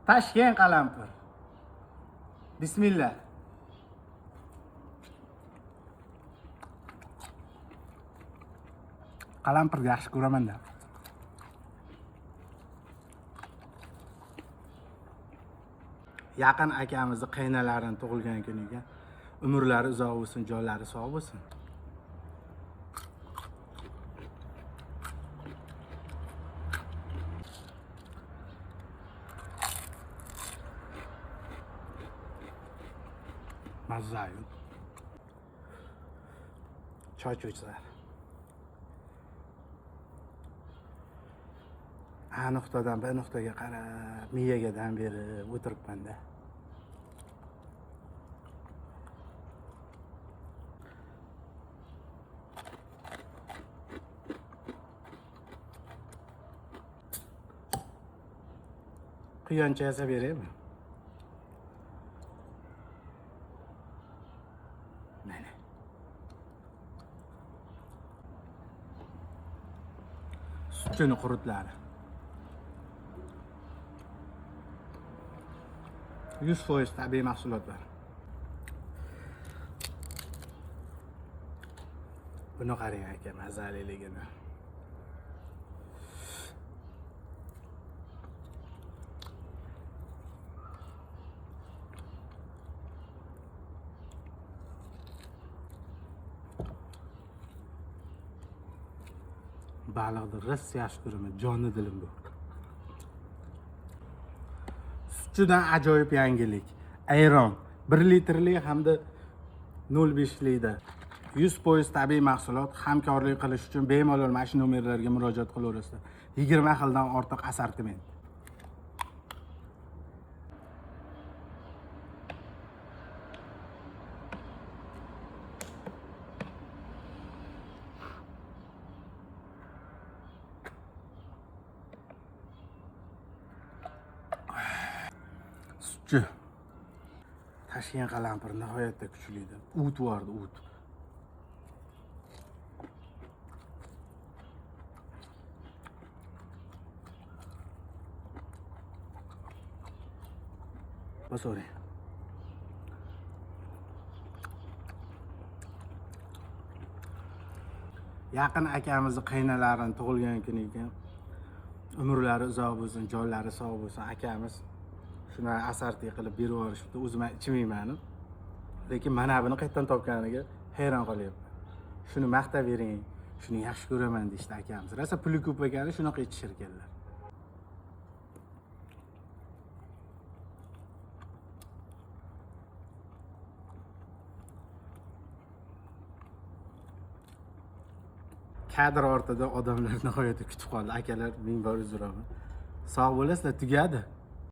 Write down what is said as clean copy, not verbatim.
Toshkent qalampir. Bismillah. Qalampirni yaxshi ko'raman-da. Yaqin akamizni qaynalarini tug'ilgan kuniga umrlari uzoq bo'lsin, jonlari sog' bo'lsin. Mazza-yu. Choy ichlar. A nuqtadan B nuqtaga qarab, miyaga dam berib o'tiribman-da. Quyoncha yasab beraymi? Mana. Sutini qurutlari. 100% tabiiy mahsulotlar. Buni qarang aka, mazaliligini. Baliqni rosa yaxshi ko'raman, joni dilim bu. Sutchidan ajoyib yangilik. Ayron 1 litrli hamda 0.5 likda. 100% tabiiy mahsulot. Hamkorlik qilish uchun bemalol mana shu nomerlarga murojaat qilaverasizlar. 20 xildan ortiq assortiment. Sutchi. Toshkent qalampir nihoyatda kuchli edi. O't bordi, o't. Bosavering. Yaqin akamizni qaynalarini tug'ilgan kuni ekan. Umrlari uzoq bo'lsin, jonlari sog' bo'lsin. Akamiz shuni assorti qilib berib yuborishibdi. O'zim ham ichmayman. Lekin mana buni qayerdan topganiga hayron qolyapman. Shuni maqtab bering, shuni yaxshi ko'raman deyishdi akamiz. Rosa puli ko'p ekani shunaqa ichishar ekanlar. Kadr ortida odamlar nihoyatda kutib qoldi. Akalar, ming bor uzr. Sog' bo'lasizlar, tugadi.